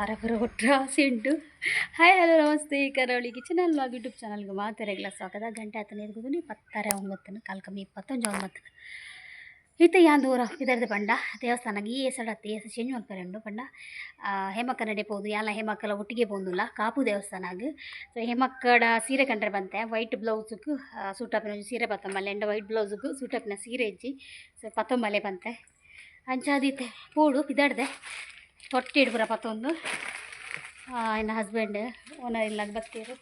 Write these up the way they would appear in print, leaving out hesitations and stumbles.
ಕಾರ ಪೂರ ಒಟ್ರಾಸಿ ಉಂಡು. Hi, hello, namaste. ಕರಾವಳಿ ಕಿಚನ್ ವ್ಲಾಗ್ ಯೂಟ್ಯೂಬ್ ಚಾನಲ್ಗೆ ಮಾತೆರೆಗ್ಲ ಸ್ವಾಗತ. ಗಂಟೆ ಆತನ ಎರ್ಗುದು 9:45, ಕಾಲ್ ಕಮ್ಮಿ 21:09. ಇತ್ತೆ ಯಾನ್ ದೂರ ಪಿದರ್ದ ಪಂಡ ದೇವಸ್ಥಾನಗ್ ಈ ಏಸಡತ್ತೆ ಏಸ ಚೇಂಜ್ ಮಲ್ಪೆರೆ ಉಂಡು ಪಂಡ ಹೇಮಕ್ಕ ನಡೆ ಪೋದು ಯಾನ್ಲ ಹೇಮಕ್ಕಲ ಒಟ್ಟಿಗೆ ಪೋಂದುಲ್ಲ ಕಾಪು ದೇವಸ್ಥಾನಗ್. ಸೊ ಹೇಮಕ್ಕಡ ಸೀರೆ ಕಂಡ್ರೆ ಬಂತೆ, ವೈಟ್ ಬ್ಲೌಸ್ಗ್ ಸೂಟ್ ಆಪಿನ ಒಂಜಿ ಸೀರೆ ಪತ್ತೊಂಬಲ್ಲೆ ಎಂಡ ವೈಟ್ ಬ್ಲೌಸ್ಗ್ ಸೂಟ್ ಆಪಿನ ಸೀರೆ ಇಜ್ಜಿ. ಸೊ ಪತ್ತೊಂಬಲ್ಲೆ ಬಂತೆ. ಅಂಚಾದಿತ್ತೆ ಪೋಡು ಪಿದಡ್ದೆ ತೊಟ್ಟಿಡ್ ಪೂರ ಪತ್ತೊಂದು. ಎನ್ನ ಹಸ್ಬೆಂಡ್ ಓನರ್ ಇಲ್ಲಗ್ ಬತ್ತೆರ್.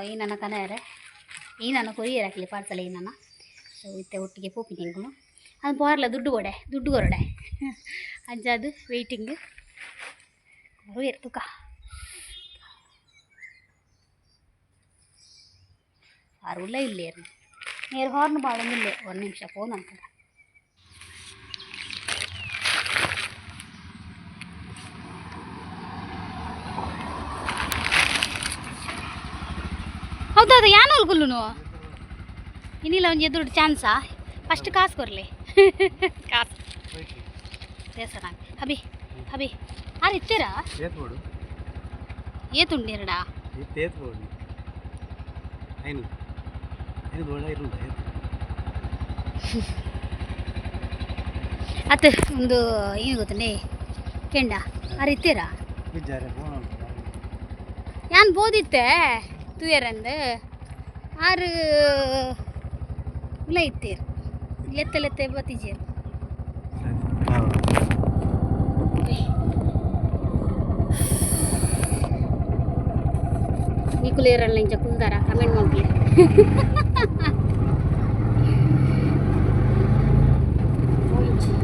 ಈ ನನ್ನ ಕನಯರೆ, ಈ ನನ್ನ ಕೊರಿಯರ್ ಹಾಕಲಿ ಪಾರ್ಸಲ್ ಈ ನನ್ನ. ಸೊ ಇತ್ತೆ ಒಟ್ಟಿಗೆ ಪೋಪಿನಿ ಎಂಕುಲು. ಅದು ಪೋರ್ಲ ದುಡ್ಡು ಕೊಡೆ, ದುಡ್ಡು ಕೊರಡೆ. ಅಂಚಾದ್ ವೆಯ್ಟಿಂಗ್ ಬರುವೆರ್ ತುಕ. ಆರುಲ್ಲ ಇಲ್ಲೇರು ನೇರು ಹಾರ್ನ್ ಪಾಡೊಂದಿಲ್ಲೆ. ಒಂದು ನಿಮಿಷ, ಫೋನ್ ಅಂತ. ಹೌದೌದು, ಯಾನೋಲ್ ಕುಲ್ಲುನು ಇನ್ನಿಲ್ಲ ಒಂಜಿ ಎದುರು ಚಾನ್ಸಾ. ಫಸ್ಟ್ ಕಾಸು ಕೊರ್ಲೆ, ಕಾಸು ದೇವಸ್ಥಾನ. ಅಭಿ, ಅಭಿ, ಆರು ಇತ್ತೀರಾ? ಏತ್ ಬೋಡು? ಏತುಂಡಿರಡಾ? ಇತ್ತು ಏತ್ ಬೋಡು? ಐನು ಐನು ಬೋಡ ಇರುಂಡ ಏತ್? ಅತ್ ಒಂದು ಏನು ಗೊತ್ತುಂಡೆ ಕೆಂಡ ಆರು ಇತ್ತೀರಾ? ಬಿಜ್ಜಾರೆ ಫೋನ್. ಯಾನ್ ಬೋದಿತ್ತೆ ತೂಯರಂದು, ಆರು ಉಲ ಇತ್ತೀರ್, ಲೆತ್ತ ಲೆತ್ತ ಬತ್ತಿಜೇರು. ನಿಕುಲೇರಲ್ಲ ಇಂಚ ಕುಲ್ದಾರ? ಕಮೆಂಟ್ ಮಲ್ಪುಲೆ. ಓಂಜಿ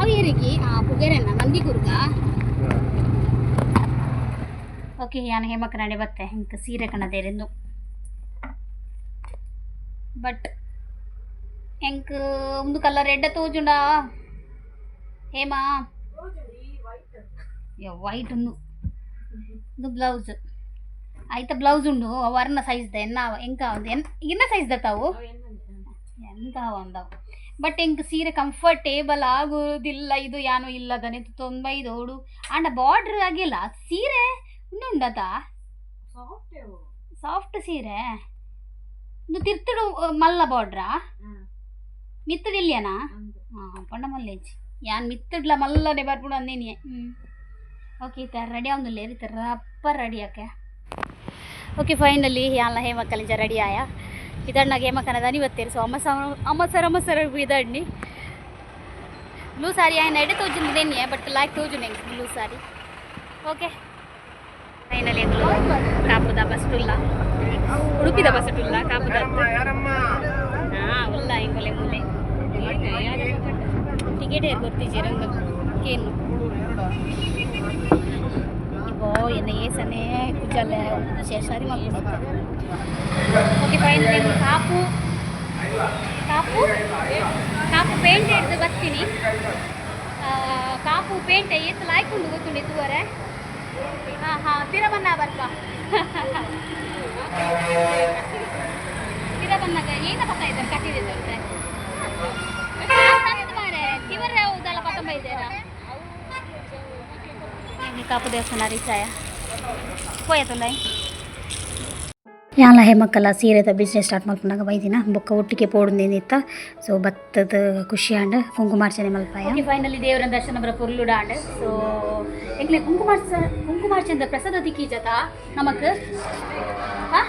ಅವು ಏರಿಗೆ ಆ ಪುಗೆರೆನ ನಂದಿ ಕುರ್ಗ. ಓಕೆ, ಯಾನ್ ಹೇಮಕ್ಕ ನಡೆ ಬತ್ತೆ. ಇಂಕ ಸೀರೆ ಕಣದೇರೆಂದು, ಬಟ್ ಎಂಕ್ ಒಂದು ಕಲರ್ ಎಡ್ಡೆ ತೋಜುಂಡಾ ಹೇಮಾ? ವೈಟ್ ಒಂದು ಒಂದು ಬ್ಲೌಸ್ ಆಯ್ತಾ? ಬ್ಲೌಸ್ ಉಂಡು ವರ್ಣ ಸೈಜ್ the ಎನ್ನ ಎಂಕ ಒಂದು ಎನ್ ಇನ್ನ ಸೈಜ್ the ತಾವು ಎಂತ ಒಂದವು. ಬಟ್ ಎಂಕ್ ಸೀರೆ ಕಂಫರ್ಟೇಬಲ್ ಆಗುದಿಲ್ಲ. ಇದು ಯಾನು ಇಲ್ಲದನೆ ತೊಂಬೈದೋಡು ಆಂಡ ಬಾರ್ಡ್ರ್ ಆಗಿಲ್ಲ. ಸೀರೆ ಉಂದು ಉಂಡತ ಸಾಫ್ಟ್ ಸೀರೆ. ಒಂದು ತಿರ್ತುಡು ಮಲ್ಲ ಬಾರ್ಡ್ರಾ ಮಿತ್ತುಡು ಇಲ್ಲಿಯನಾ? ಹಾಂ, ಪಂಡ ಮಲ್ಲೇಜ್ ಯಾನ್ ಮಿತ್ತುಡ್ಲ ಮಲ್ಲನೆ ಬರ್ಪುಡು ಅಂದೇನಿ. ಹ್ಞೂ, ಓಕೆ, ಈ ಥರ ರೆಡಿ ಆವೊಂದುಲ್ಲೆರ್. ಈ ಥರ ರಪ್ಪ ರೆಡಿ ಆಕೆ. ಓಕೆ, ಫೈನಲಿ ಯಾನ್ಲ ಹೇಮಕ್ಕಲಿಂಚ ರೆಡಿ ಆಯ. ಇದಣ್ಣಾಗ ಹೇಮಕ್ಕನ ದನಿ ಬತ್ತೀರಿ. ಸೊ ಅಮ್ಮ ಅಮ್ಮ ಸರ್, ಅಮ್ಮ ಸರ್, ಇದಣ್ಣಿ ಬ್ಲೂ ಸಾರಿ ಆಯ್ನ ಎಡೆ ತೋಜುಂದು ದೇನಿಯೆ, ಬಟ್ ಲಾಯ್ಕ್ ತೋಜುಂಡು ಎಂಕ್ ಬ್ಲೂ ಸಾರಿ. ಓಕೆ, ಫೈನಲಿ ಎಂಕುಲು ಕಾಪುದ ಬಸ್ ಟುಲ್ಲ, ಉಡುಪಿದ ಬಸ್ ಟುಲ್ಲ, ಕಾಪುದ. ಹಾಂ, ಉಲ್ಲ ಎಂಕುಲೆ ಮೂಲೆ ಟಿಕೆಟ್ ಏರ್ ಗೊತ್ತಿದ್ದೀರ ಕೇನು ಇಬೋ ಎನ್ನ ಏಸನೆ ಕುಜಲೆ ಶೇಷಾರಿ ಮಲ್ಪುಡು. ಓಕೆ, ಫೈನಲಿ ಕಾಪು ಕಾಪು ಕಾಪು ಪೇಂಟೆ ಹಿಡ್ದು ಬರ್ತೀನಿ. ಕಾಪು ಪೇಂಟೆ ಏತ್ ಲಾಯ್ಕುಂಡು ಗೊತ್ತುಂಡು ತೂವರೆ. ಹಾಂ ಹಾಂ, ತಿರಬನ್ನ ಬರ್ಪ. ತಿರಬನ್ನಾಗ ಏನ ಪತ್ತ ಇದ್ದಾರೆ ಕಟ್ಟಿದೆ ಮಾರೆ ತಿವರ ಹೌದಲ್ಲ ಪತ್ತಂಬ ಇದ್ದೀರಾ. ಕಾಪು ದೇವಸ್ಥಾನ ರೀಚ್ ಆಯ. ಪೋಯತುಂಡೈ ಯಾನ್ಲ ಹೇಮಕ್ಕಲ ಸೀರೆದ ಬಿಸ್ನೆಸ್ ಸ್ಟಾರ್ಟ್ ಮಲ್ಪುನಗ ಬೈದಿನ ಬೊಕ್ಕ ಒಟ್ಟಿಗೆ ಪೋಡುಂದೇನಿತ್ತ. ಸೊ ಬತ್ತದ ಖುಷಿ ಆಂಡ್ ಕುಂಕುಮಾರ್ಚನೆ ಮಲ್ಪಾಯ. ಫೈನಲಿ ದೇವರ ದರ್ಶನ ಬರ ಪೊರ್ಲುಡಾಂಡ್. ಸೊ ಎಂಕ್ಲೆ ಕುಂಕುಮಾರ್ಚನೆ ಪ್ರಸಾದ ತಿಕ್ಕೀಜತ ನಮಕ್. ಹಾಂ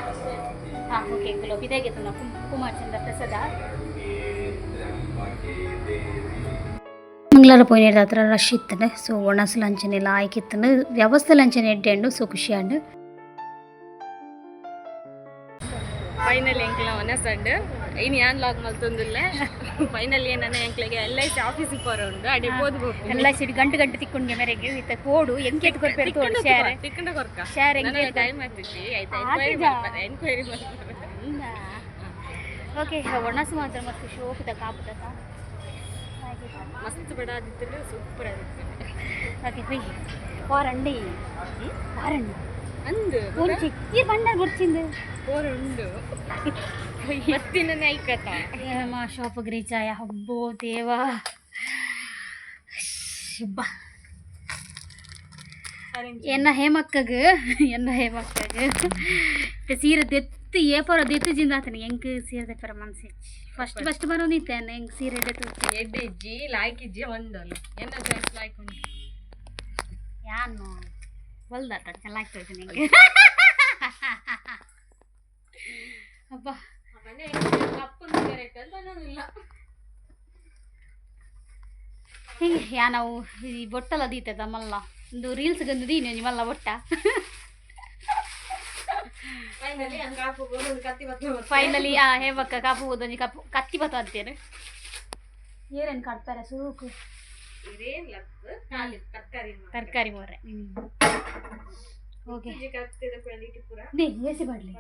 ಹಾಂ, ಓಕೆ, ಎಂಕುಲು ಬಿದಾಗೆ ತುನ್ನ ಕುಂಕುಮಾರ್ಚನೆ ಪ್ರಸಾದ. ಮಂಗಳವಾರ ಪೋಯಿನ ಹತ್ರ ರಶ್ ಇತ್ತಂಡು. ಸೊ ಒಣಸ್ ಲಂಚನೆ ಲಾಯ್ಕ್ ಇತ್ತಂಡು, ವ್ಯವಸ್ಥೆ ಲಂಚನೆ ಎಡ್ಡೆ ಉಂಡು. ಸೊ ಖುಷಿ ಆಂಡ್. ಫೈನಲಿ ಎಂಕ್ಲ ಒನಸಂಡ್. ಇನಿ ಯಾನ್ ಲಾಗ್ ಮಲ್ತೊಂದುಲ್ಲೆ. ಫೈನಲಿ ಏನನ್ನ ಎಂಕ್ಲೆಗೆ ಎಲ್ I C ಆಫೀಸಿಗೆ ಪೋರ ಉಂಡು, ಅಡೆ ಪೋದು ಪೋಪುನಿ. ಎಲ್ಲ ಸಿಡಿ ಗಂಟು ಗಂಟು ತಿಕ್ಕೊಂಡ್ಗೆ ಮೇರೆಗೆ ಇತ್ತ ಪೋಡು ಎಂಕೇತ್ ಕೊರ್ಪೆರ್ ತೋಡು ಶೇರ್. ತಿಕ್ಕಂಡ ಕೊರ್ಕ. ಶೇರ್ ಎಂಕೇತ್. ಟೈಮ್ ಆಗ್ತಿತ್ತು ಆಯ್ತಾ? ಎನ್ಕ್ವೈರಿ ಆತಿಜಾ? ಮಲ್ಪರೆ, ಎನ್ಕ್ವೈರಿ ಮಲ್ಪರೆ. ಓಕೆ, ಒಣಸು ಮಾತ್ರ ಮಸ್ತ್ ಶೋಕುದ ಕಾಪುದ. ಮಸ್ತ್ ಬಡ ಆದಿತ್ತು, ಸೂಪರ್ ಆದಿತ್ತು. ಓಕೆ, ಹೋಯ್ ವಾರಂಡಿ ವಾರಂಡಿ. ಅಂದು. ಒಂಜಿ ಈ ಬಂಡಾರ ಬುಡ್ಚಿಂದು. ಪೋರ ಉಂಡು ಮತ್ತಿನ ಐಕತ. ಮಾ ಶಾಪಿಗೆ ರೀಚ್ ಆಯ. ಹಬ್ಬೋ ದೇವಾ, ಶುಬ್ಬ. ಎನ್ನ ಹೇಮಕ್ಕಗ್ ಎನ್ನ ಹೇಮಕ್ಕಗ್ ಸೀರೆ ದೆತ್ತು ಏಪರ ದೆತ್ತು ಜಿಂದಾತನ ಎಂಕ್ ಸೀರೆ ದೆಪ್ಪರ ಮನಸ್ಸು ಫಸ್ಟ್ ಫಸ್ಟ್ ಬರೋದಿತ್ತೆ ಎಂಕ್ ಸೀರೆ ದೆತ್ತು ಎಡ್ಡೆಜ್ಜಿ ಲಾಯ್ಕಿಜ್ಜಿ ಒಂದಲ್ಲ ಎನ್ನ ಚಾಯ್ಸ್ ಲಾಯ್ಕ್ ಉಂಟು ಯಾನು ಒಲ್ದಾತ ಚೆನ್ನಾಗಿ ತೋರಿಸಿ ನಿಂಗೆ ಅಬ್ಬಾ ಕರೆಕ್ಟ್ ಅಂತ ಅನ್ನೋದಿಲ್ಲ. ಹಿಂಗೆ ಯಾ ನಾವು ಈ ಬೊಟ್ಟಲ್ಲ ದೀತದ ಮಲ್ಲ ಒಂದು ರೀಲ್ಸ್ ಗಂದು ದೀನಿ ಒಂಜಿ ಮಲ್ಲ ಬೊಟ್ಟ. ಫೈನಲಿ ಹಂಗೆ ಹಾಕೋದು ಕತ್ತಿ ಬತ್ತ. ಫೈನಲಿ ಆ ಹೇಮಕ್ಕ ಕಾಪು ಒಂಜಿ ಕಪ್ಪು ಕತ್ತಿ ಬತ್ತ ಅಂತೇನೆ ಏನೇನು ಕಾಡ್ತಾರೆ ಸೂಕು. ಇದೇನ್ ಲಕ್ ಖಾಲಿ ತರಕಾರಿ. ತರಕಾರಿ ಮೋರೆ. ಓಕೆ. ಕತ್ತಿದ ಕ್ವಾಲಿಟಿ ಪೂರ. They AC ಬಾಡ್ಲಿ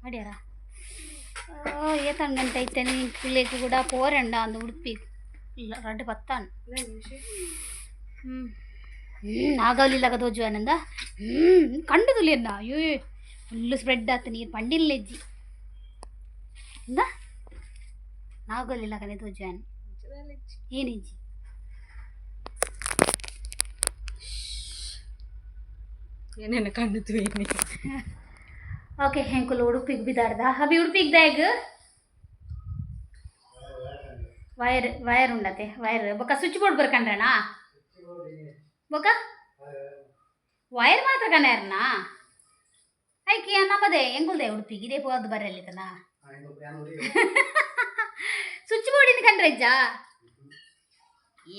ಅಡ್ಯಾರ ಏತನ್ ಗಂಟೆ ಐತೆ ಪಿಳ್ಳೆಗ್ ಕೂಡ ಪೋರಂಡ ಅಂದು ಉಡುಪಿ ಇಲ್ಲ ರಡ್ಡು ಪತ್ತಾನ್. ಹ್ಞೂ ಹ್ಞೂ ನಾಗವಲ್ಲಿಲ್ಲಾಗ ದೋಜು ಆನಂದ ಹ್ಞೂ ಕಂಡುದುಲ್ಲ ಎನ್ನ ಅಯ್ಯೋ ಫುಲ್ಲು ಸ್ಪ್ರೆಡ್ ಆತು ನೀರು ಪಂಡಿಲ್ಲೆಜ್ಜಿ ಇಂದ ನಾಗವಲ್ಲಿಲ್ಲಾಗನೆ ದೋಜು ಆನ್ ಏನಿಜ್ಜಿ. ಏನೇನು ಕಣ್ಣು ತುಯ್ನಿ. ಓಕೆ, ಹೆಂಕುಲು ಉಡುಪಿಗೆ ಬಿದಾರ್ದ ಅಭಿ ಉಡುಪಿಗೆ ದಾಗ್ ವೈರ್ ವೈರ್ ಉಂಡತೆ ವೈರ್ ಬೊಕ್ಕ ಸ್ವಿಚ್ ಬೋರ್ಡ್ ಬರ್ಕಂಡ್ರಣ ಬೊಕ್ಕ ವೈರ್ ಮಾತ್ರ ಕಣ್ಣಾರನಾ ಐಕೆ ನಮ್ಮದೇ ಎಂಗುಲ್ದೆ ಉಡುಪಿಗೆ ಇದೇ ಪೋದು ಬರಲಿತನ ಸ್ವಿಚ್ ಬೋರ್ಡಿನ ಕಂಡ್ರೆಜ್ಜಾ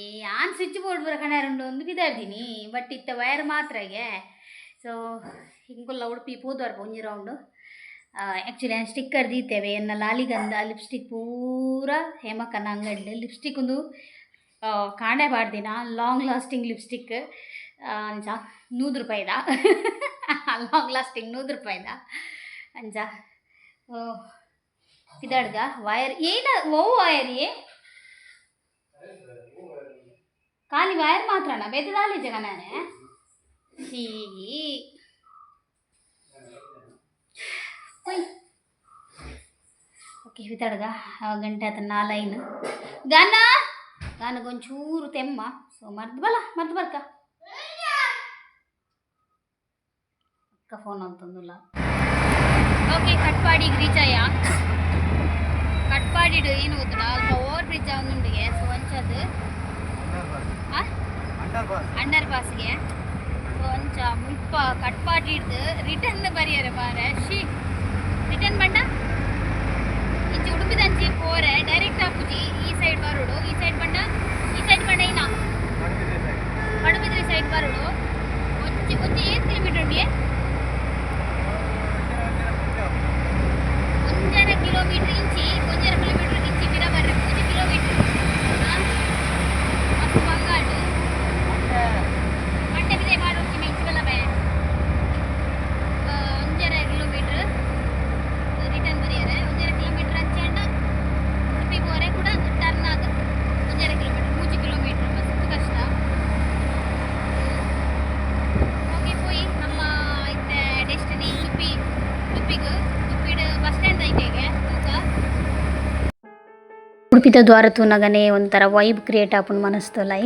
ಏ ಆನ್ ಸ್ವಿಚ್ ಬೋರ್ಡ್ ಬರ ಕಣ್ಣಾರುಂಡು ಒಂದು ಬಿದಾರ್ದಿನಿ ಬಟ್ ಇತ್ತ ವೈರ್ ಮಾತ್ರಗೆ. ಸೊ ಹಿಂಗುಲ್ಲ ಉಡುಪಿ ಪೋದವರ್ ಒಂಜಿ ರೌಂಡು. ಆ್ಯಕ್ಚುಲಿ ನಾನು ಸ್ಟಿಕ್ಕರ್ ದೀತೇವೆ ಎನ್ನ ಲಾಲಿಗಂದ ಲಿಪ್ಸ್ಟಿಕ್ ಪೂರ ಹೇಮಕ್ಕನ ಅಂಗಡಿ ಲಿಪ್ಸ್ಟಿಕ್ ಒಂದು ಕಾಣೆ ಪಾಡ್ದಿನ ಲಾಂಗ್ ಲಾಸ್ಟಿಂಗ್ ಲಿಪ್ಸ್ಟಿಕ್ ಅಂಚ 100 ರೂಪಾಯಿದ ಲಾಂಗ್ ಲಾಸ್ಟಿಂಗ್ 100 ರೂಪಾಯಿದ ಅಂಚ ಪಿದಾಡ್ಗ ವೈರ್ ಏನ ಓ ವೈರ್ ಏ ಖಾಲಿ ವೈರ್ ಮಾತ್ರನಾ ಬೇತೆ ದಾಲಿ ಜಗನಾನೆ ಹೀಗೆ. ಓಕೆ ಬಿತಾಡ್ಗ ಗಂಟೆ ಆತ ನಾಲೈನು ಗಾನ ಗಾನಗೊಂಚೂರು ತೆಮ್ಮ ಸೊ ಮರ್ದು ಬಲ ಮರ್ದು ಬರ್ಕ ಅಕ್ಕ ಫೋನ್ ಅಂತಂದಿಲ್ಲ. ಓಕೆ, ಕಟ್ಪಾಡಿಗೆ ರೀಚ್ ಆಯ. ಕಟ್ಪಾಡಿಡು ಏನು ಗೊತ್ತಲ್ಲ ಅಲ್ಪ ಓವರ್ ಬ್ರಿಡ್ಜ್ ಅವನುಂಡಿಗೆ ಸೊ ಅಂಚದು ಅಂಡರ್ ಪಾಸ್ಗೆ ಸೊ ಅಂಚ ಮುಲ್ಪ ಕಟ್ಪಾಡಿ ಹಿಡ್ದು ರಿಟರ್ನ್ ಬರಿಯರೆ ಮಾರೆ she return ಬಂಡ ಇಂಚಿ ಉಡುಪಿದಂಚಿ ಪೋರೆ ಡೈರೆಕ್ಟ್ ಆಪುಜಿ ಈ ಸೈಡ್ ಬರೋಡು ಈ ಸೈಡ್ ಬಂಡ ಈ ಸೈಡ್ ಬಂಡ ಇನ್ನ ಪಡುಬಿದ್ರಿ ಸೈಡ್ ಬರೋಡು ಒಂಜಿ ಒಂಜಿ ಏತ್ ಕಿಲೋಮೀಟರ್ ಉಂಡಿಯೆ 1.5 ಕಿಲೋಮೀಟರ್ ಇಂಚಿ 1.5 ಕಿಲೋಮೀಟರ್ ಇಂಚಿ ಪಿರ ಬರ್ರೆ 3 ಕಿಲೋಮೀಟರ್ ಮಸ್ತ್ ಬಂಗಾಡು ಮಂಡೆ ಬಿದೆ ಮಾಡೋಚಿ ಮೆಂಚಿ ಬಲ್ಲ ಬೇ 1.5 ಕಿಲೋಮೀಟರ್ ರಿಟರ್ನ್ ಬರಿಯರೆ 1.5 ಕಿಲೋಮೀಟರ್ ಅಂಚಂಡ ಉಡುಪಿ ಪೋರೆ ಕೂಡ ಟರ್ನ್ ಆದ 1.5 ಕಿಲೋಮೀಟರ್ 3 ಕಿಲೋಮೀಟರ್ ಮಸ್ತ್ ಕಷ್ಟ. ಓಕೆ ಪೋಯಿ ನಮ್ಮ ಇತ್ತೆ ಡೆಸ್ಟಿನಿ ಉಡುಪಿ ಉಡುಪಿಗೆ ಉಡುಪಿಡು ಬಸ್ ಸ್ಟ್ಯಾಂಡ್ ಐತೆಗೆ ತೂಕ ಉಡುಪಿದ ದ್ವಾರ ತೂನಗನೆ ಒಂಥರ ವೈಬ್ ಕ್ರಿಯೇಟ್ ಆಪುಂಡು ಮನಸ್ತುಲೈ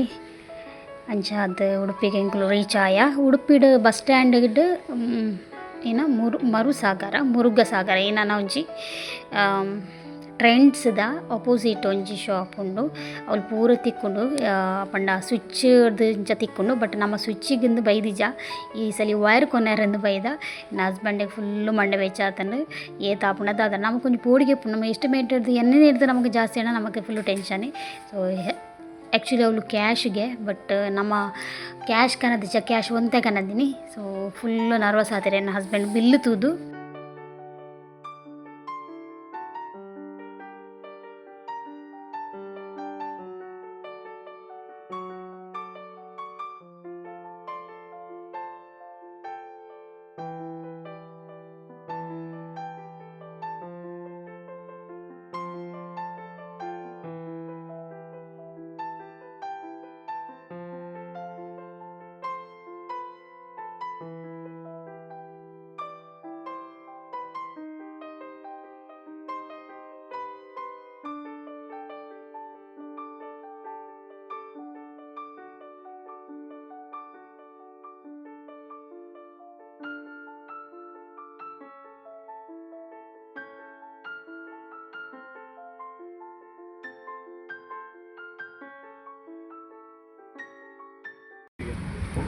ಅಂಚ ಅದು ಉಡುಪಿಗೆ ಎಂಕುಲು ರೀಚ್ ಆಯ ಉಡುಪಿಡು ಬಸ್ ಸ್ಟ್ಯಾಂಡ್ ಏನ ಮರುಸಾಗರ ಮುರುಘಸಾಗರ ಏನಾನ ಒಂಜಿ ಟ್ರೆಂಡ್ಸ್ದ ಅಪೋಸಿಟ್ ಒಂಜಿ ಶಾಪ್ ಉಂಡು ಅವ್ಲು ಪೂರ ತಿಕ್ಕುಂಡು ಪಂಡ ಸ್ವಿಚ್ ಇಂಚ ತಿಕ್ಕುಂಡು ಬಟ್ ನಮ್ಮ ಸ್ವಿಚ್ಚಿಗಿಂದು ಬೈದಿಜ ಈ ಸಲ ವೈರ್ ಕೊನೆರಂದು ಬೈದ ನನ್ನ ಹಸ್ಬೆಂಡಿಗೆ ಫುಲ್ಲು ಮಂಡೆ ಬೆಚ್ಚಾತಂಡು ಏತ್ ಆಪುಂಡ ದಾದ ನಮಕ್ ಒಂಜಿ ಪೋಡಿಗೆ ಇಪ್ಪುಂಡು ನಮ್ಮ ಎಸ್ಟಿಮೇಟ್ ಹಿಡ್ದು ಎಣ್ಣೆ ಹಿಡ್ದು ನಮಗೆ ಜಾಸ್ತಿ ಅಣ್ಣ ನಮಗೆ ಫುಲ್ಲು ಟೆನ್ಷನ್. ಸೊ ಆ್ಯಕ್ಚುಲಿ ಅವಳು ಕ್ಯಾಶ್ಗೆ ಬಟ್ ನಮ್ಮ ಕ್ಯಾಶ್ ಕನದಿಜ ಕ್ಯಾಶ್ ಒಂತೆ ಕನದಿನಿ. ಸೊ ಫುಲ್ಲು ನರ್ವಸ್ ಆತಾರೆ ನನ್ನ ಹಸ್ಬೆಂಡ್ ಬಿಲ್ಲು ತೂದು.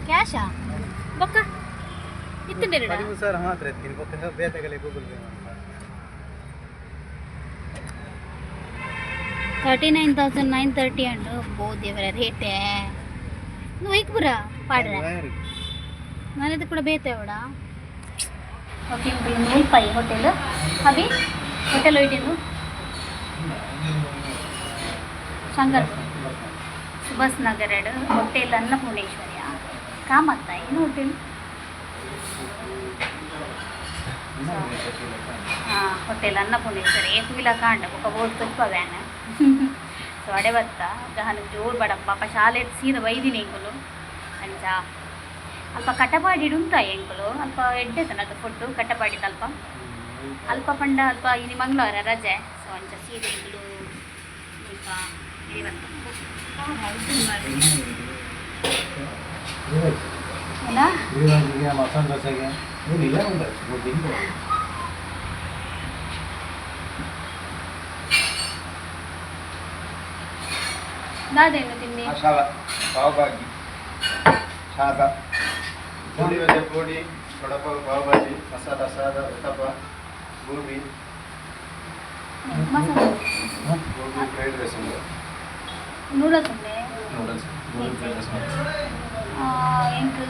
ಕ್ಯಾಶಾ ಬೊಕ್ಕ ಇತ್ತುಂಡೇಡ. 13,000 ಮಾತ್ರ ಎತ್ತೀನಿ ಬೊಕ್ಕ ಬೇತೆಗಲೆ ಗೂಗಲ್ ಪೇ. 39,930 and ಬೋ ದೇವರ ರೇಟೇ. ನೀವು ಐಕ್ ಪುರ ಪಾಡ್ರೆ. ನಾನಿದು ಕೂಡ ಬೇತೆ ಅವಡ. ಓಕೆ, ಮುಲ್ಪಾಯಿ ಹೋಟೆಲ್ ಅಭಿ ಹೋಟೆಲ್ ಹೋಯ್ಟಿಂದು ಶಂಕರ್ ಸುಭಾಷ್ ನಗರ ಹೋಟೆಲ್ ಅನ್ನಪೂರ್ಣೇಶ್ವರಿಯ ಕಾಮತ್ತ ಏನು ಹೋಟೆಲ್. ಹಾಂ, ಹೋಟೆಲ್ ಅನ್ನಪೂರ್ಣೇಶ್ವರಿ ಏಕುವಿಲ ಕಾಂಡ ಬೊಕ ಬೋರ್ಡ್ ತುಪ್ಪ ವ್ಯಾನ್. ಸೊ ಅಡೆ ಬತ್ತ ಗಹನ ಜೋರು ಬಡಪ್ಪ ಪಾಪ ಶಾಲೆ ಸೀದ ಬೈದಿನಿ ಎಂಕುಲು. ಅಂಚ ಅಲ್ಪ ಕಟಪಾಡಿ ಉಂತ ಎಂಕುಲು ಅಲ್ಪ ಎಡ್ಡೆ ತನಕ ಫುಡ್ಡು ಕಟಪಾಡಿದ ಅಲ್ಪ ಅಲ್ಪ ಪಂಡ ಅಲ್ಪ ಇನಿ ಮಂಗಳವಾರ ರಜೆ. ಸೊ ಅಂಚ ಸೀದ ಎಂಕುಲು ಅಲ್ಪ ಇಡಿ ಬತ್ತ ಅಲ್ಲ. ಮಸಾಲೆ ದೋಸೆಗೆ ಏನು ಇಲ್ಲ ಉಂಟು. ದಾದೇನು ತಿನ್ನಿ. ಮಸಾಲ ಪಾವ್ ಭಾಜಿ ಸಾದಾ, ಪೂರಿ ವೆಜ್ ಪೂರಿ, ವಡಪಾವ್, ಪಾವ್ ಭಾಜಿ, ಮಸಾಲ ಸಾದಾ, ಉತ್ತಪ್ಪ, ಗೋಬಿ. ಮಸಾಲೆ. ಗೋಬಿ ಫ್ರೈಡ್ ರೈಸ್ ಉಂಟು. ನೂಡಲ್ಸ್ ಉಂಡೆ. Noodles, gobi fried rice. ಎಂಕ್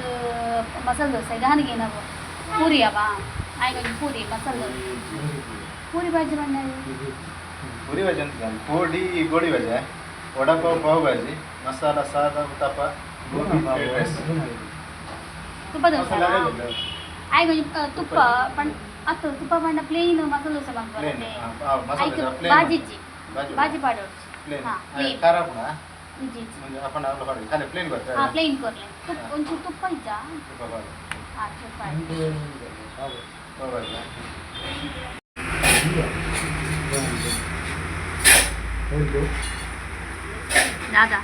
ಮಸಾಲೆ ದೋಸೆ. ಗಾನಿಗೆ ಏನವು ಪೂರಿ ಅವ ಆಯ್ಕೊಂಜಿ ಪೂರಿ ಮಸಾಲೆ ದೋಸೆ ಪೂರಿ ಬಾಜಿ ಬಂಡ. ಪೂರಿ ವೆಜ್ ಅಂತ ಪೂರಿ, ಗೋಡಿ ವೆಜ್, ವಡಪಾವ್, ಪಾವ್ ಭಾಜಿ, ಮಸಾಲ ಸಾದಾ, ಉತ್ತಪ್ಪ, ಗೋಬಿ ಫ್ರೈಡ್ ರೈಸ್. ತುಪ್ಪ ದೋಸೆ. ಆಯ್ಕೊಂಜಿ ತುಪ್ಪ ಪಂಡ್ ಅತ್ತು ತುಪ್ಪ ಪಂಡ ಪ್ಲೇನ್ ಮಸಾಲೆ ದೋಸೆ ಪ್ಲೇನ್. ಬಂದು. ಮಸಾಲೆ ಐಕ್ ಪ್ಲೇನ್. ಬಾಜಿ ಇಜ್ಜಿ. ಬಾಜಿ. ಬಾಜಿ ಪಾಡೋಡು. ಪ್ಲೇನ್. ಹಾ, ಪ್ಲೇನ್. ಖಾರ ಪುಣ. ಇಜ್ಜಿ ಇಜ್ಜಿ. ಮುಂಜೆ ಹಾಫ್ ಅನ್ ಅವರ್ ಹೊರಗೆ ಖಾಲಿ ಪ್ಲೇನ್ ಬರ್ತದೆ. ಹಾ, ಪ್ಲೇನ್ ಕೊರ್ಲೆ. ತುಪ್ಪ ಒಂಚೂರು ತುಪ್ಪ ಇಜ್ಜಾ? ತುಪ್ಪ ಬಾಜಿ. ಹಾ, ತುಪ್ಪ. ಪಾವ್ ಭಾಜಿ. ದಾದಾ.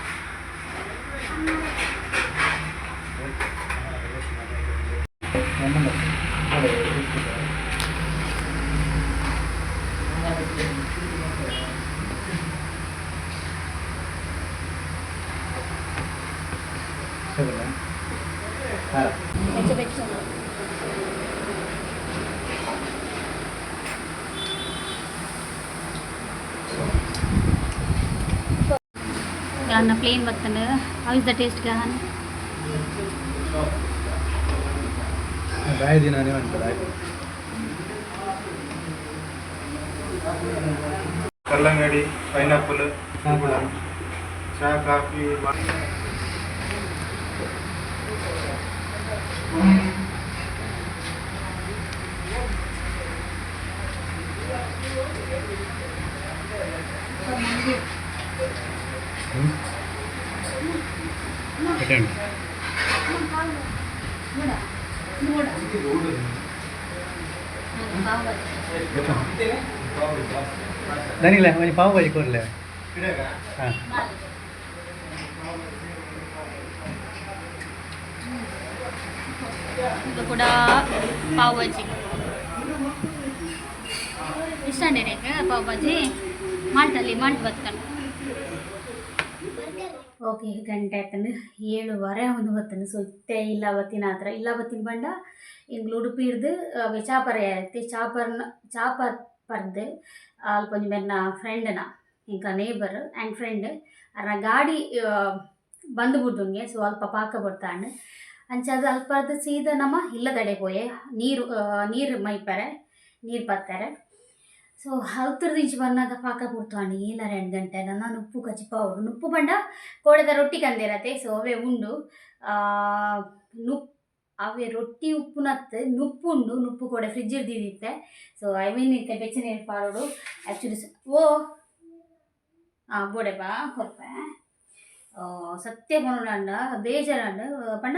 ಬೆಚ್ಚ ಬೆಚ್ಚ. ಗಾನ ಪ್ಲೇನ್ ಬರ್ತದೆ. How is the taste Gahan? ಬಾಯಿ ದಿನಾನೇ ಉಂಟು. ಕಲ್ಲಂಗಡಿ, ಪೈನಾಪಲ್, ಚಹಾ, ಕಾಫಿ. ನೋಡ ನೋಡ ಪಾವ್ ಭಾಜಿ. ದನಿಲ್ಲ ಒಂಜಿ ಪಾವ್ ಭಾಜಿ ಕೊರ್ಲೆ. ಹಾಂ. ಇದು ಕೂಡ ಪಾವ್ ಭಾಜಿ ಇಷ್ಟ ರೇಖ ಪಾವ್ ಭಾಜಿ ಮಾಲ್ಟಲ್ಲಿ ಮಾಲ್ಟ್ ಬತ್ತನು. ಓಕೆ, ಗಂಟೆ ಆಯ್ತಾನೆ 7:15 ಒಂದು ಬತ್ತನು. ಸೊ ಇತ್ತೆ ಇಲ್ಲ ಬತ್ತಿನ ಹತ್ರ ಇಲ್ಲ ಬತ್ತಿನ ಬಂಡ ಇಂಗ್ಲು ಉಡುಪಿ ಹಿಡ್ದು ಅವೆ ಚಾಪರ್ ಐತಿ ಚಾಪರ್ನ ಚಾಪರ್ ಪರ್ದು ಅಲ್ಪ ಒಂಜಿ ಮೆನ್ನ ಫ್ರೆಂಡ್ನ ಇಂಕ ನೇಬರ್ ಆ್ಯಂಡ್ ಫ್ರೆಂಡ್ ಅರ್ನ ಗಾಡಿ ಬಂದು ಬಿಡ್ದುಂಗೆ. ಸೊ ಅಲ್ಪ ಪಾಕ ಬರ್ತಾಂಡ್ ಅಂಚ ಅದು ಅಲ್ಪ ಅದು ಸೀದಾ ನಮ್ಮ ಇಲ್ಲದಡೆ ಪೋಯೆ ನೀರು ನೀರು ಮೈಪರೆ ನೀರು ಪತ್ತಾರೆ. ಸೊ ಅಲ್ತುರ್ದಿಂಚಿ ಬನ್ನಾಗ ಪಾಕ ಪುಡ್ತಾಂಡ್ ಏಲ 2 ಗಂಟೆ. ನನ್ನ ನುಪ್ಪು ಕಚಿಪಾವುಡು ನುಪ್ಪು ಪಂಡ ಕೋಡೆದ ರೊಟ್ಟಿ ಕಂದಿರತ್ತೆ. ಸೊ ಅವೇ ಉಂಡು ನುಪ್ಪು ಅವೇ ರೊಟ್ಟಿ ಉಪ್ಪುನತ್ತು ನುಪ್ಪು ಉಂಡು ನುಪ್ಪು ಕೂಡ ಫ್ರಿಜ್ ದೀದಿತ್ತೆ. ಸೊ ಐವೇನು ಇತ್ತೆ ಬೆಚ್ಚ ನೀರು ಪಾಡೋಡು ಆ್ಯಕ್ಚುಲಿ. ಓ ಹಾಂ ಬೋಡೆ ಬಾ ಕೊರ್ಪೆ. ಸತ್ಯ ಪನೊಡಾಂಡ ಬೇಜಾರಾಂಡ್ ಪಂಡ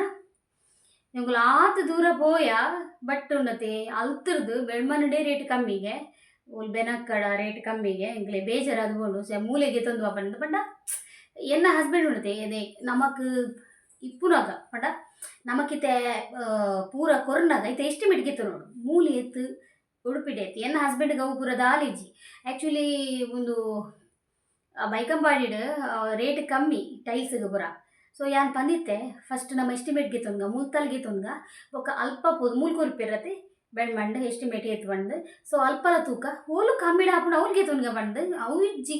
ಎಂಕುಲು ಆತ್ ದೂರ ಪೋಯ ಬಟ್ ಉಂಡತೆ ಅಲ್ತುರ್ದು ಬೆಳ್ಮನಡೆ ರೇಟ್ ಕಮ್ಮಿಗೆ ಓಲ್ ಬೆನಕ್ಕಡ ರೇಟ್ ಕಮ್ಮಿಗೆ ಎಂಕ್ಲೆ ಬೇಜಾರಾದ್ ಬೋಂಡು ಸೆ ಮೂಲೆಗೆ ತಂದು ಪಂಡ ಪಂಡ ಎನ್ನ ಹಸ್ಬೆಂಡ್ ಉಂಡತೆ ಅದೇ ನಮಕ್ ಇಪ್ಪುನಾಗ ಪಂಡ ನಮಕಿತೆ ಪೂರ ಕೊರ್ನಾಗ ಇತ್ತೆ ಎಸ್ಟಿಮೇಟ್ ಗೆತ್ತು ನೋಡು ಮೂಲೆ ಎತ್ತು ಉಡುಪಿಡೆ ಎತ್ತು ಎನ್ನ ಹಸ್ಬೆಂಡ್ಗೆ ಅವು ಪೂರ ದಾಲಿಜ್ಜಿ. ಆ್ಯಕ್ಚುಲಿ ಒಂದು ಬೈಕಂಪಾಡಿಡ್ ರೇಟ್ ಕಮ್ಮಿ ಟೈಲ್ಸ್ಗೆ ಪೂರ. ಸೊ ಯಾನ್ ಪಂದಿತ್ತೆ ಫಸ್ಟ್ ನಮ್ಮ ಎಸ್ಟಿಮೇಟ್ ಗೆತೊನ್ಗ ಮುಲ್ತಲ್ ಗೆತೊನ್ಗ ಬೊಕ್ಕ ಅಲ್ಪ ಪೋದು ಮೂಲ್ ಕೊರ್ಪಿರತೆ ಬೆಳ್ಮಂಡ್ ಎಸ್ಟಿಮೇಟ್ ಏತ್ ಪಂದ್. ಸೊ ಅಲ್ಪಲ ತೂಕ ಓಲು ಕಮ್ಮಿಡ ಆಪುಂಡು ಅವ್ಲು ಗೆತೊನ್ಗ ಪಂದ್ ಅವು ಇಜ್ಜಿ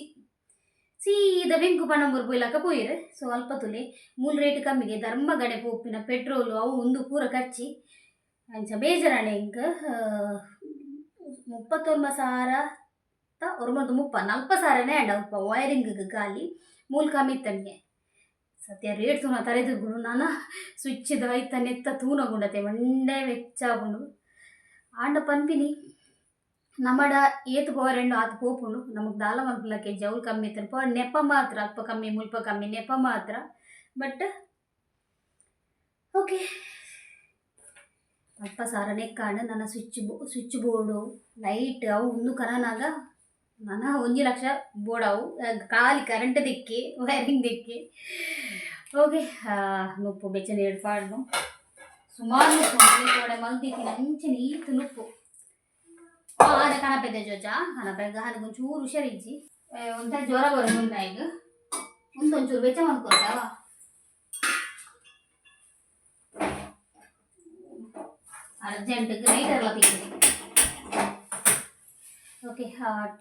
ಸೀದ ಬೆಂಕು ಪಣಂಬೂರು ಪೋಯಿಲಕ ಪೋಯಿರು. ಸೊ ಅಲ್ಪ ತುಲೆ ಮೂಲ್ ರೇಟ್ ಕಮ್ಮಿಗೆ ಧರ್ಮ ಗಡೆ ಪೋಪಿನ ಪೆಟ್ರೋಲು ಅವು ಉಂದು ಪೂರ ಖರ್ಚಿ ಅಂಚ ಬೇಜಾರಾಣೆ ಎಂಕ್. 39 ಸಾವಿರ ಒರ್ಮದ 30 40 ಸಾವಿರನೇ ಅಂಡ ಅಲ್ಪ ವೈರಿಂಗ್ ಗಾಲಿ ಮೂಲ್ ಕಮ್ಮಿ ಇತ್ತನಿಗೆ. ಸತ್ಯ ರೇಟ್ ತೂನ ತರೆದುಗುಡು ನಾನ ಸ್ವಿಚ್ದ ಐತ ನೆತ್ತ ತೂನ ಗುಂಡತೆ ಮಂಡೆ ವೆಚ್ಚ ಆಪುಂಡು. ಆಂಡ ಪನ್ಪಿನಿ ನಮಡ ಏತ್ ಪವರ್ ಆತ್ ಪೋಪುಂಡು ನಮಕ್ ದಾಲ ಮಲ್ಪುಲಕ್ಕೆ ಜೌಲ್ ಕಮ್ಮಿ ಇತ್ತಂಡ್ ಪವರ್ ನೆಪ ಮಾತ್ರ ಅಲ್ಪ ಕಮ್ಮಿ ಮುಲ್ಪ ಕಮ್ಮಿ ನೆಪ ಮಾತ್ರ. ಬಟ್ ಓಕೆ, 40 ಸಾವಿರ ನೆಕ್ಕಾಂಡ್. ನನ್ನ ಸ್ವಿಚ್ ಸ್ವಿಚ್ ಬೋರ್ಡು ಲೈಟ್ ಅವು ಉಂದು ಕನನಾಗ ನನ 1 ಲಕ್ಷ ಬೋರ್ಡ್ ಅವು ಖಾಲಿ ಕರೆಂಟ್ ದಿಕ್ಕಿ ವೈರಿಂಗ್ ದಿಕ್ಕಿ. ಓಕೆ, ನುಪ್ಪು ಬೆಚ್ಚ ನೀರು ಪಾಡ್ನು. ಸುಮಾರು ನುಪ್ಪು ಉಂಟು ಮಲ್ದಿತ್ತಿನ ಅಂಚನೆ ಈತ್ ನುಪ್ಪು. ಆನೆ ಕನಪೆದೆ ಜೋಜ ಕನಪೆ ಗಾನಗೆ ಒಂಚೂರು ಹುಷಾರಿಜ್ಜಿ. ಒಂಥರ ಜ್ವರ ಬರೋದು ಈಗ. ಒಂದೊಂಚೂರು ಬೆಚ್ಚ ಮಾಡ್ಕೊತಾವ. ಅರ್ಜೆಂಟ್ ನೈಟ್ ತಿಕ್ಕಿ. ಓಕೆ,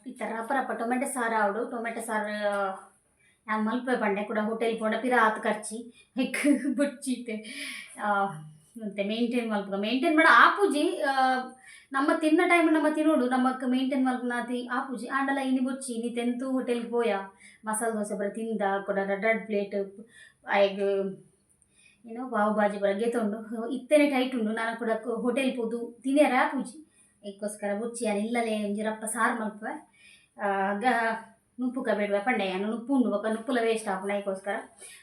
ಈ ಥರ ರಪ್ಪ ರಪ್ಪ ಟೊಮೆಟೊ ಸಾರು ಆವಡು. ಟೊಮೆಟೊ ಸಾರು ಯಾನ್ ಮಲ್ಪೆ ಪಂಡೆ ಕೂಡ ಹೋಟೆಲ್ ಪೋಂಡ ಪಿರ ಆತ್ ಖರ್ಚಿ ಎಕ್ ಬೊಡ್ಚಿತ್ತೆ. ಮತ್ತೆ ಮೇಂಟೈನ್ ಮಲ್ಪುಗ ಮೇಂಟೈನ್ ಮಾಡ ಆಪುಜಿ. ನಮ್ಮ ತಿನ್ನ ಟೈಮ್ ನಮ್ಮ ತಿನ್ನೋಡು ನಮಕ್ ಮೇಂಟೈನ್ ಮಲ್ಪುನಾತಿ ಆಪುಜಿ. ಆಂಡಲ ಇನಿ ಬೊಚ್ಚಿ ಇನಿ ತೆಂತು ಹೋಟೆಲ್ಗೆ ಪೋಯ ಮಸಾಲೆ ದೋಸೆ ಪೂರ ತಿಂದ ಕೂಡ ರಡ್ಡ್ ಪ್ಲೇಟ್ ಆಯ್ಗ್ ಏನೋ ಪಾವ್ ಭಾಜಿ ಪೂರ ಗೆತೊಂಡು ಇತ್ತನೆ ಟೈಟ್ ಉಂಡು. ನಾನು ಕೂಡ ಹೋಟೆಲ್ ಪೋದು ತಿನ್ಯರ ಆಪುಜಿ. ಐಕ್ಕೋಸ್ಕರ ಬೊಚ್ಚಿ ಯಾನ್ ಇಲ್ಲಲೇ ಒಂಜಿ ರಪ್ಪ ಸಾರು ಮಲ್ಪುವೆ. ಗ ನುಪ್ಪು ಕಬೇಡುವೆ ಪಂಡೆ ಯಾನ್ ನುಪ್ಪು ಉಂಡು ಬೊಕ್ಕ ನುಪ್ಪುಲ ವೇಸ್ಟ್ ಆಪುಂಡು ಐಕ್ಕೋಸ್ಕರ.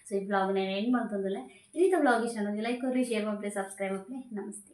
ಸೊ ಈ ಬ್ಲಾಗ್ ನಾನು ಎಂಡ್ ಮಲ್ತೊಂದುಲ್ಲೆ. ಇನಿತ ಬ್ಲಾಗ್ ಇಷ್ಟ ಒಂಜಿ ಲೈಕ್ ಕೊರ್ಲೆ, ಶೇರ್ ಮಲ್ಪುಲೆ, ಸಬ್ಸ್ಕ್ರೈಬ್ ಮಲ್ಪುಲೆ. ನಮಸ್ತೆ.